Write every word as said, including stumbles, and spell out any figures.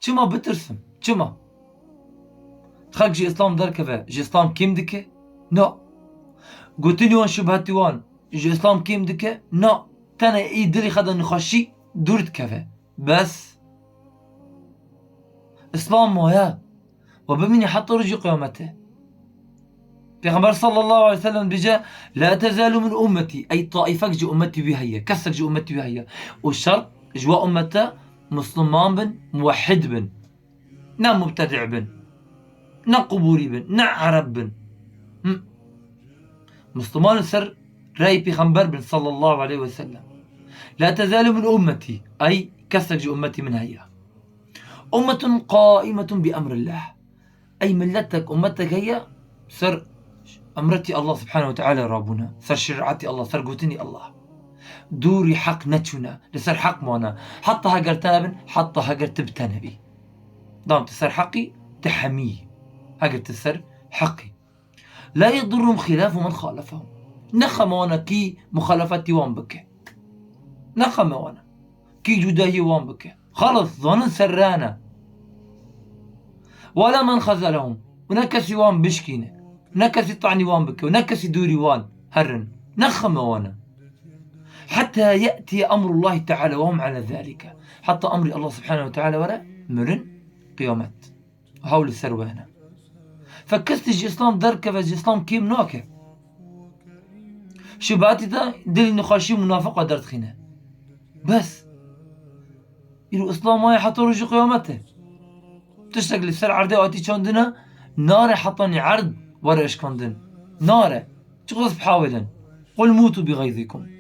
Çima bitirsim? Çima? Xelk ji Îslam derkeve, ji Îslam kêm dike? Na. Gotinî wan, şubhetî wan ji Îslam kêm dike? Na. Tenê ê dilê xwe de nexweşî dûr dikeve. Bes. Îslam maye. We bimînî heta rojî qiyametê. Pêxember sallallahu aleyhi ve sellem dibêje, "La tezalu min ummetî", ey taîfek ji ummetî wî heye, kesek ji ummetî wî heye. Û şert ji we ummete Musliman bin, muwehhid bin. Ne mubtedî bin. Ne qubûrî bin. Ne ereb bin. Hı. Musliman li ser rêyê Pêxember bin sallallahu aleyhi ve sellem. "La tezalu min ummetî", ey kesek ji ummetî min heye. "Ummetun qaimetun bi emrillah." Ey milletek, ummetek heye, ser emretî Allah subhanehu ve teala rabûne, ser şeriatî Allah, ser gotinî Allah. Dûrî heq neçûne, li ser heq mane. Heta heger te nebin, heta heger tu bi te nebî. Dam tu ser heqî, tu hemî. Heger tu ser heqî. "La yedurrum xilafu men xalefahum." Nexeme wana kî muxalefetî wan bike. Nexeme wana. Kî cudahiyê wan bike. Xalas, zanin ser rê ne. "Wala men xezalehum." Û ne kesî wan bişkîne. Ne kesî tanî wan bike. Û ne kesî dûrî wan herin. Nexeme wana. "Heta ye'tiye emrullahi teala ve hum ala zalike." Heta emrî Allah subhanehu ve teala were, mirin, qiyamet. Hewl li ser we hene. Fe kes tê ji Îslam derkeve, ji Îslam kêm nake. Şubhatî de dilî nexweşî munafiqa derdixîne. Bes. Îro Îslam maye heta rojî qiyametê. Tiştek li ser erdê hatî çandine, nare heta nî erd were eşkandin. Nare. Çiqas bihawêlin. "Qul mutu bi gayzikum."